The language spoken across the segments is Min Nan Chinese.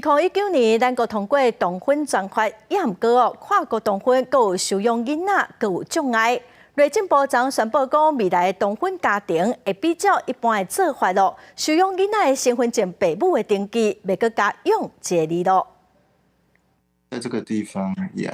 2019年，咱國通過同婚專法，也毋過哦，跨國同婚閣有收養囡仔，閣有障礙。內政部長宣布講，未來同婚家庭會比照一般的做法咯，收養囡仔的身份證爸母的登記，袂閣加養一个字咯。在這個地方養。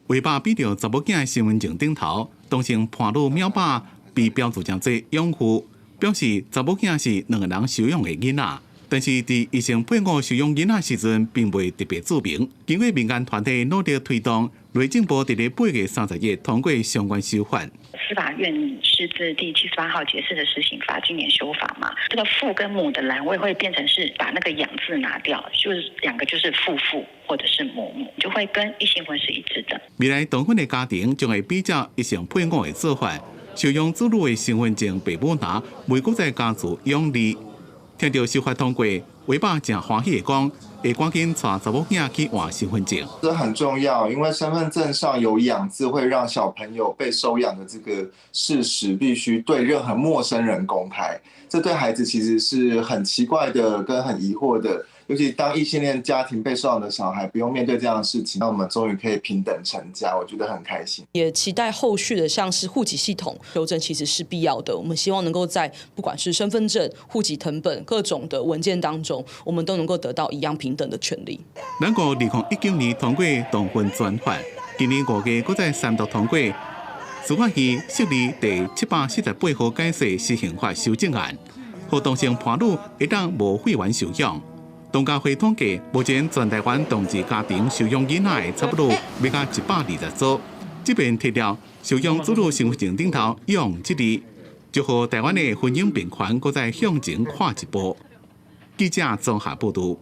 畫爸比著查某囝的身份證頂頭，同性伴侶淼爸被標註成做養父，表示查某囝是兩个人收養的囡仔。但是佇異性配偶收養囡仔時陣，並未特別註明。經過民間團體努力推動，內政部佇咧8月30日通過相關修法。司法院釋字第78號解釋的施行法，今年修法嘛，這個父跟母的欄位會變成是把那個養字拿掉，就是兩個就是父父或者是母母，就會跟異性婚是一致的。未來同婚的家庭將會比照異性配偶的做法，收養子女的身份證爸母欄，袂閣再加註養字。聽著修法通過，畫爸誠歡喜的講，會趕緊帶查某囝去換身份證。這很重要，因為身份證上有養字，會讓小朋友被收養的這個事實必須對任何陌生人公開。這對孩子其實是很奇怪的，跟很疑惑的。尤其當異性戀家庭被收養的小孩不用面對這樣的事情，那我們終於可以平等成家，我覺得很開心。也期待後續的像是戶籍系統修正，其實是必要的。我們希望能夠在不管是身份證、戶籍謄本各種的文件當中，我們都能夠得到一樣平等的權利。咱國2019年通過同婚專法，今年5月閣再三讀通過。司法院釋字第748號解釋施行法修正案，予同性伴侶會當無血緣收養。同家會統計，目前全台灣同志家庭收養囡仔的差不多欲到120組。這遍提掉收養子女身份證頂頭養這字，就予台灣的婚姻平權閣再向前跨一步。記者綜合報導。